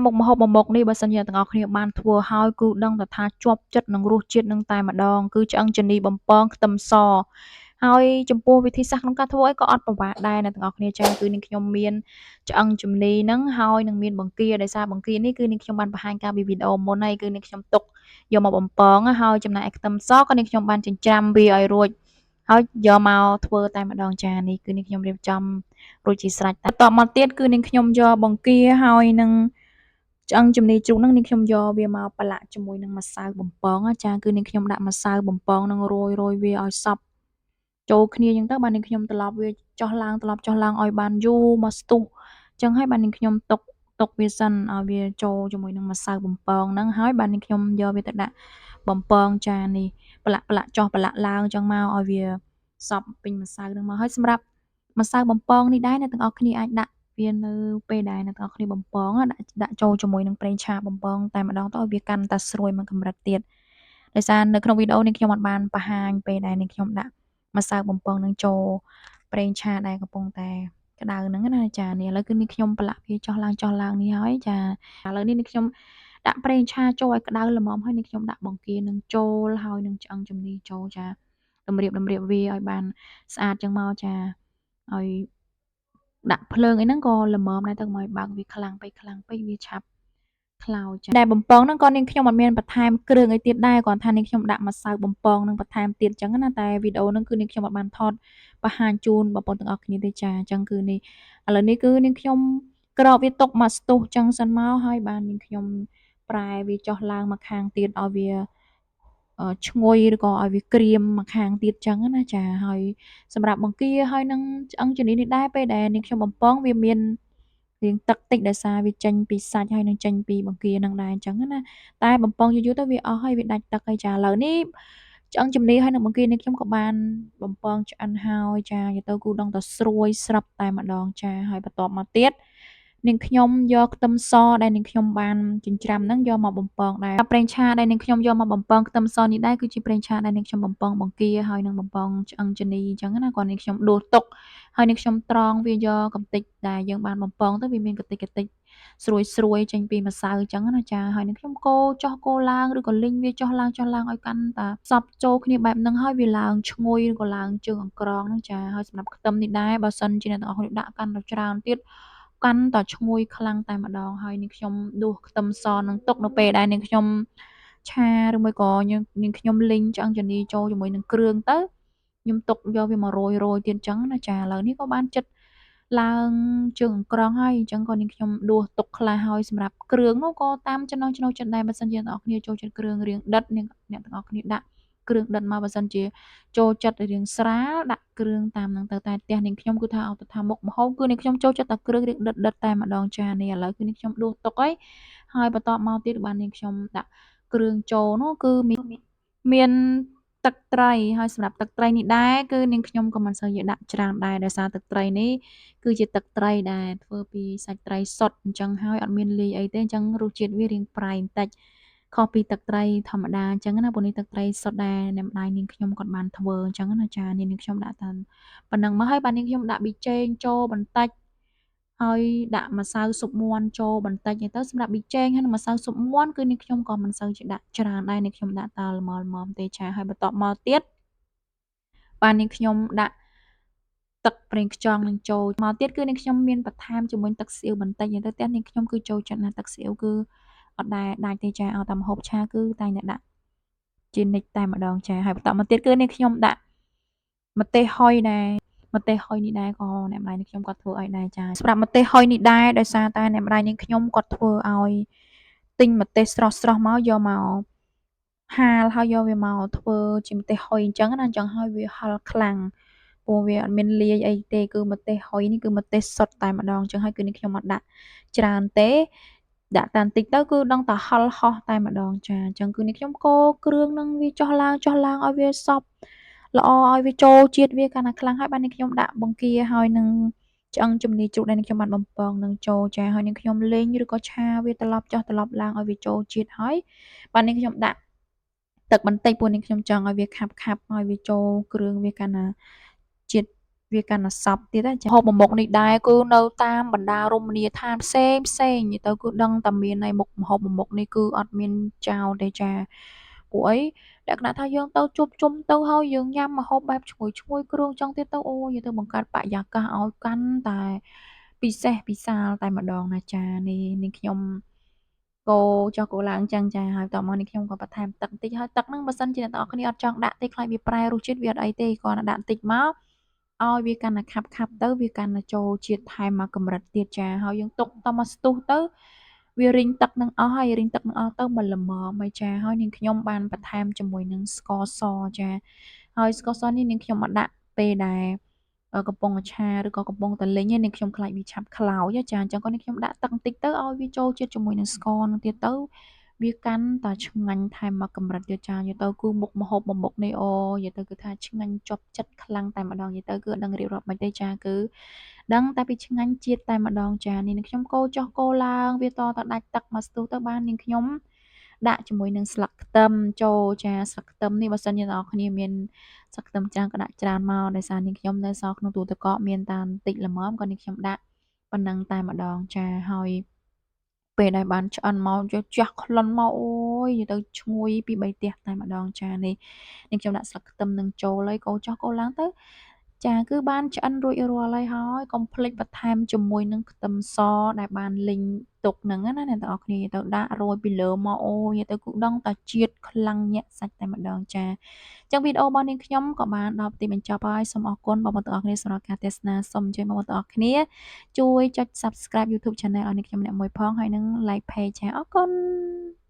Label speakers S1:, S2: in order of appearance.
S1: មុខម្ហូបមួយមុខនេះបើសិនជាអ្នកទាំងអស់គ្នាបានធ្វើហើយគឺដឹងតែថាជាប់ចិត្តនឹងរសជាតិនឹងតែម្ដងគឺឆ្អឹងជំនីបំពងខ្ទឹមសហើយចំពោះវិធីសាស្ត្រក្នុងការធ្វើអីក៏អត់ពិបាកដែរអ្នកទាំងអស់គ្នាចាគឺនាងខ្ញុំមានឆ្អឹងជំនីហ្នឹងហើយនឹងមានបង្គាដោយសារបង្គានេះគឺនាងខ្ញុំបានបង្ហាញកាលពីវីដេអូមុនហើយគឺនាងខ្ញុំទុកយកមកបំពងហើយចំណែកឯខ្ទឹមសក៏នាងខ្ញុំបានចិញ្ច្រាំវាឲ្យរួចហើយយកមកធ្វើតែម្ដងចានេះគឺនាងខ្ញុំរៀបចំរួចជាស្រេចបន្តមកទៀតគឺនាងខ្ញុំយកបង្គាហើយនឹងឆ្អឹងជំនីជ្រូកហ្នឹងនាងខ្ញុំយកវាមកប្រឡាក់ជាមួយនឹងម្សៅបំពងចាគឺនាងខ្ញុំដាក់ម្សៅបំពងនឹងរោយរោយវាឲ្យសព្វចូលគ្នាអញ្ចឹងទៅបាននាងខ្ញុំត្រឡប់វាចុះឡើងត្រឡប់ចុះឡើងឲ្យបានយូរមកស្ទុះអញ្ចឹងហើយបាននាងខ្ញុំទុកទុកវាសិនឲ្យវាចូលជាមួយនឹងម្សៅបំពងហ្នឹងហើយបាននាងខ្ញុំយកវាទៅដាក់បំពងចានេះប្រឡាក់ប្រឡាក់ចុះប្រឡាក់ឡើងអញ្ចឹងមកឲ្យវាសព្វពេញម្សៅហ្នឹងមកហើយសម្រាប់ម្សៅបំពងនេះដែរអ្នកទាំងអស់គ្នាអាចដាក់វានៅពេលដែលអ្នកទាំងអស់គ្នាបំពងដាក់ដាក់ចូលជាមួយនឹងប្រេងឆាបំពងតែម្ដងទៅឲ្យវាកាន់តែស្រួយមួយកម្រិតទៀតដោយសារនៅក្នុងវីដេអូនេះខ្ញុំអត់បានបង្ហាញពេលដែលនេះខ្ញុំដាក់ម្សៅបំពងនឹងចូលប្រេងឆាដែលកំពុងតែក្តៅហ្នឹងណាចានេះឥឡូវគឺនេះខ្ញុំប្រឡាក់វាចុះឡើងចុះឡើងនេះហើយចាឥឡូវនេះនេះខ្ញុំដាក់ប្រេងឆាចូលឲ្យក្តៅល្មមហើយនេះខ្ញុំដាក់បង្គានឹងចូលហើយនឹងឆ្អឹងជំនីចូលចាតម្រៀបតម្រៀបវាឲ្យបានស្អាតចឹងមកចាឲ្យដាក់ភ្លើងអីហ្នឹងក៏ល្មមដែរទៅកុំឲ្យបើកវាខ្លាំងពេកខ្លាំងពេកវាឆាប់ខ្លោចចាដែលបំពងហ្នឹងក៏នាងខ្ញុំអត់មានបន្ថែមគ្រឿងអីទៀតដែរគ្រាន់ថានាងខ្ញុំដាក់ម្សៅបំពងនឹងបន្ថែមទៀតអញ្ចឹងណាតែវីដេអូហ្នឹងគឺនាងខ្ញុំអត់បានថតបង្ហាញជូនបងប្អូនទាំងអស់គ្នាទេចាអញ្ចឹងគឺនេះឥឡូវនេះគឺនាងខ្ញុំក្របវាទុកមកស្ទុះចឹងសិនមកហើយបាននាងខ្ញុំប្រែវាចុះឡើងមកខាងទៀតឲ្យវាឈ្ងុយឬក៏ឲ្យវាក្រៀមមកខាងទៀតចឹងណាចាហើយសម្រាប់បង្គាហើយនឹងឆ្អឹងជំនីនេះដែរពេលដែលនាងខ្ញុំបំពងវាមានរៀងទឹកតិចដោយសារវាចេញពីសាច់ហើយនឹងចេញពីបង្គានឹងដែរអញ្ចឹងណាតែបំពងយូរៗទៅវាអស់ហើយវាដាច់ទឹកហើយចាឥឡូវនេះឆ្អឹងជំនីហើយនឹងបង្គានេះខ្ញុំក៏បានបំពងឆ្អិនហើយចានិយាយទៅគូដងតែស្រួយស្រាប់តែម្ដងចាហើយបន្ទាប់មកទៀតនាងខ្ញុំយកខ្ទឹមសដែលនាងខ្ញុំបានចិញ្ច្រាំហ្នឹងយកមកបំពងដែរប្រេងឆាដែលនាងខ្ញុំយកមកបំពងខ្ទឹមសនេះដែរគឺជាប្រេងឆាដែលនាងខ្ញុំបំពងបង្គាហើយនឹងបំពងឆ្អឹងជំនីអញ្ចឹងណាគាត់នាងខ្ញុំដួសទុកហើយនាងខ្ញុំត្រង់វាយកកំតិចដែលយើងបានបំពងទៅវាមានកតិចកតិចស្រួយស្រួយចេញពីម្សៅអញ្ចឹងណាចាហើយនឹងខ្ញុំកូរចុះកូរឡើងឬក៏លីងវាចុះឡើងចុះឡើងឲ្យកាន់តាសព្វចូលគ្នាបែបហ្នឹងហើយវាឡើងឈ្ងុយឬក៏ឡើងជើងអង្ក្រងហ្នឹងចាហើយសម្រាប់ខ្ទឹមនេះដែរបើសិនជាអ្នកទាំងអស់គ្នាដាក់កាន់តែច្រើនទៀតកាន់តែឈ្ងុយខ្លាំងតែម្ដងហើយនេះខ្ញុំដួសខ្ទឹមសនឹងទុកនៅពេលដែលនាងខ្ញុំឆាឬមួយក៏នាងខ្ញុំលីងឆ្អឹងជំនីចូលជាមួយនឹងគ្រឿងទៅខ្ញុំទុកយកវាមករោយរោយទៀតអញ្ចឹងណាចាឥឡូវនេះក៏បានចិត្តឡើងជើងអង្ក្រងហើយអញ្ចឹងក៏នាងខ្ញុំដួសទុកខ្លះហើយសម្រាប់គ្រឿងនោះក៏តាមចំណង់ចំណូលចិត្តដែរបើសិនជាអ្នកទាំងអស់គ្នាចូលចិត្តគ្រឿងរាងដិតអ្នកទាំងអស់គ្នាដាក់គ្រឿងដិតមកបើសិនជាចូលចិត្តរាងស្រាលដាក់គ្រឿងតាមហ្នឹងទៅតែផ្ទះនាងខ្ញុំគឺថាឲ្យទៅថាមុខម្ហូបគឺនាងខ្ញុំចូលចិត្តតែគ្រឿងរាងដិតដិតតែម្ដងចានេះឥឡូវគឺនាងខ្ញុំដួសទុកហើយហើយបន្ទាប់មកទៀតបាននាងខ្ញុំដាក់គ្រឿងចូលនោះគឺមានទឹកត្រីហើយសម្រាប់ទឹកត្រីនេះដែរគឺនាងខ្ញុំក៏មិនសូវជាដាក់ច្រើនដែរដោយសារទឹកត្រីនេះគឺជាទឹកត្រីដែលធ្វើពីសាច់ត្រីសុទ្ធអញ្ចឹងហើយអត់មានលាយអីទេអញ្ចឹងរសជាតិវារាងប្រៃបន្តិចខុសពីទឹកត្រីធម្មតាអញ្ចឹងណាព្រោះនេះទឹកត្រីសុទ្ធដែលអ្នកម្ដាយនាងខ្ញុំគាត់បានធ្វើអញ្ចឹងណាចានេះនាងខ្ញុំដាក់តែប៉ុណ្ណឹងមកហើយបាទនាងខ្ញុំដាក់ប៊ីចេងចូលបន្តិចហើយដាក់ម្សៅស៊ុបមាន់ចូលបន្តិចទៅសម្រាប់ប៊ីចេងហើយនិងម្សៅស៊ុបមាន់គឺនាងខ្ញុំក៏មិនសូវជាដាក់ច្រើនដែរនាងខ្ញុំដាក់តែល្មមៗទេចាហើយបន្ទាប់មកទៀតបាទនាងខ្ញុំដាក់ទឹកប្រេងខ្យងនឹងចូលមកទៀតគឺនាងខ្ញុំមានបន្ថែមជាមួយទឹកស៊ីអ៊ីវបន្តិចទៅផ្ទះនាងខ្ញុំគឺចូលចិត្តណាស់ទឹកស៊ីអ៊ីវគឺអត់ដែលដាច់ទេចាឲ្យតែម្ហូបឆាគឺតែងតែដាក់ជានិច្ចតែម្ដងចាហើយបន្តមកទៀតគឺនាងខ្ញុំដាក់ម្ទេសហុយដែរម្ទេសហុយនេះដែរក៏អ្នកម្ដាយនាងខ្ញុំគាត់ធ្វើឲ្យដែរចាសម្រាប់ម្ទេសហុយនេះដែរដោយសារតែអ្នកម្ដាយនាងខ្ញុំគាត់ធ្វើឲ្យទិញម្ទេសស្រស់ស្រស់មកយកមកហាលហើយយកវាមកធ្វើជាម្ទេសហុយអញ្ចឹងណាអញ្ចឹងហើយវាហឹរខ្លាំងព្រោះវាអត់មានលាយអីទេគឺម្ទេសហុយនេះគឺម្ទេសសុទ្ធតែម្ដងអញ្ចឹងហើយគឺនេះខ្ញុំអត់ដាក់ច្រើនទេដាក់តែបន្តិចទៅគឺដឹងតែហឹរហោះតែម្ដងចាអញ្ចឹងគឺនេះខ្ញុំកូរគ្រឿងនឹងវាចុះឡើងចុះឡើងឲ្យវាសព្វល្អឲ្យវាចូលជាតិវាកាន់តែខ្លាំងហើយបាននេះខ្ញុំដាក់បង្គាហើយនឹងឆ្អឹងជំនីជ្រូកដែលនេះខ្ញុំបានបំពងនឹងចូលចាហើយនេះខ្ញុំលីងឬក៏ឆាវាត្រឡប់ចុះត្រឡប់ឡើងឲ្យវាចូលជាតិហើយបាននេះខ្ញុំដាក់ទឹកបន្តិចព្រោះនេះខ្ញុំចង់ឲ្យវាខាប់ខាប់ឲ្យវាចូលគ្រឿងវាកាន់តែជាតិ វាកាន់តែសព្វទៀតណាចាហូបមួយមុខនេះដែរគឺនៅតាមបណ្ដារមណីយដ្ឋានផ្សេងផ្សេងនិយាយទៅគឺដឹងតែមានហើយមុខម្ហូបមួយមុខនេះគឺអត់មានចោលទេចាពួកអីលក្ខណៈថាយើងទៅជួបជុំទៅហើយយើងញ៉ាំម្ហូបបែបឈ្ងុយឈ្ងុយគ្រឿងចឹងទៀតទៅអូយទៅបង្កើតបរិយាកាសឲ្យកាន់តែពិសេសពិសាលតែម្ដងណាចានេះនេះខ្ញុំកូរចុះកូរឡើងចឹងចាហើយតមកនេះខ្ញុំក៏បន្ថែមទឹកបន្តិចហើយទឹកហ្នឹងបើសិនជាអ្នកទាំងអស់គ្នាអត់ចង់ដាក់ទេខ្លាចវាប្រែរសជាតិវាអត់អីទេគ្រាន់តែដាក់បន្តិចមកឲ្យវាកាន់តែខាប់ខាប់ទៅវាកាន់តែចូលជាតិថែមមកកម្រិតទៀតចាហើយយើងទុកតមកស្ទុះទៅវារីងទឹកនឹងអស់ហើយរីងទឹកនឹងអស់ទៅមកល្មមហើយចាហើយនាងខ្ញុំបានបន្ថែមជាមួយនឹងស្ករសចាហើយស្ករសនេះនាងខ្ញុំអត់ដាក់ពេលដែលកំពុងឆាឬក៏កំពុងតែលីងនាងខ្ញុំខ្លាចវាឆាប់ខ្លោចចាអញ្ចឹងក៏នាងខ្ញុំដាក់ទឹកបន្តិចទៅឲ្យវាចូលជាតិជាមួយនឹងស្ករនឹងទៀតទៅវាកាន់តែឆ្ងាញ់ថែមមកកម្រិតទៀតចានិយាយទៅគឺមុខម្ហូបមួយមុខនេះអូនិយាយទៅគឺថាឆ្ងាញ់ជាប់ចិត្តខ្លាំងតែម្ដងនិយាយទៅគឺអត់ដឹងរៀបរាប់មិនទេចាគឺដឹងតែពីឆ្ងាញ់ជាតិតែម្ដងចានេះនាងខ្ញុំកូរចុះកូរឡើងវាតតដាច់ទឹកមកស្ទុះទៅបាននាងខ្ញុំដាក់ជាមួយនឹងស្លឹកខ្ទឹមចូលចាស្លឹកខ្ទឹមនេះបើសិនជាអ្នកនរគ្នាមានស្លឹកខ្ទឹមច្រើនក៏ដាក់ច្រើនមកដោយសារនាងខ្ញុំនៅសល់ក្នុងទូទឹកកកមានតាមតិចល្មមក៏នាងខ្ញុំដាក់ប៉ុណ្ណឹងតែម្ដងចាហើយពេលដែលបានឆ្អិនមកយកជះក្លិនមកអូយនិយាយទៅឈ្ងុយពី3ផ្ទះតែម្ដងចានេះនាងខ្ញុំដាក់ស្លឹកខ្ទឹមនឹងចូលហើយកូរចុះកូរឡើងទៅចាគឺបានឆ្អិនរួចរាល់ហើយហើយកុំភ្លេចបន្ថែមជាមួយនឹងខ្ទឹមសដែលបានលីងទុកហ្នឹងណាអ្នកទាំងអស់គ្នាទៅដាក់រោយពីលើមកអូយទៅគឺដឹងតែជាតិខ្លាំងញាក់សាច់តែម្ដងចាចឹងវីដេអូរបស់នាងខ្ញុំក៏បានដល់ទីបញ្ចប់ហើយសូមអរគុណបងប្អូនទាំងអស់គ្នាសម្រាប់ការទស្សនាសូមអញ្ជើញបងប្អូនទាំងអស់គ្នាជួយចុច Subscribe YouTube Channel ឲ្យនាងខ្ញុំម្នាក់មួយផងហើយនិង Like Page ចាអរគុណ។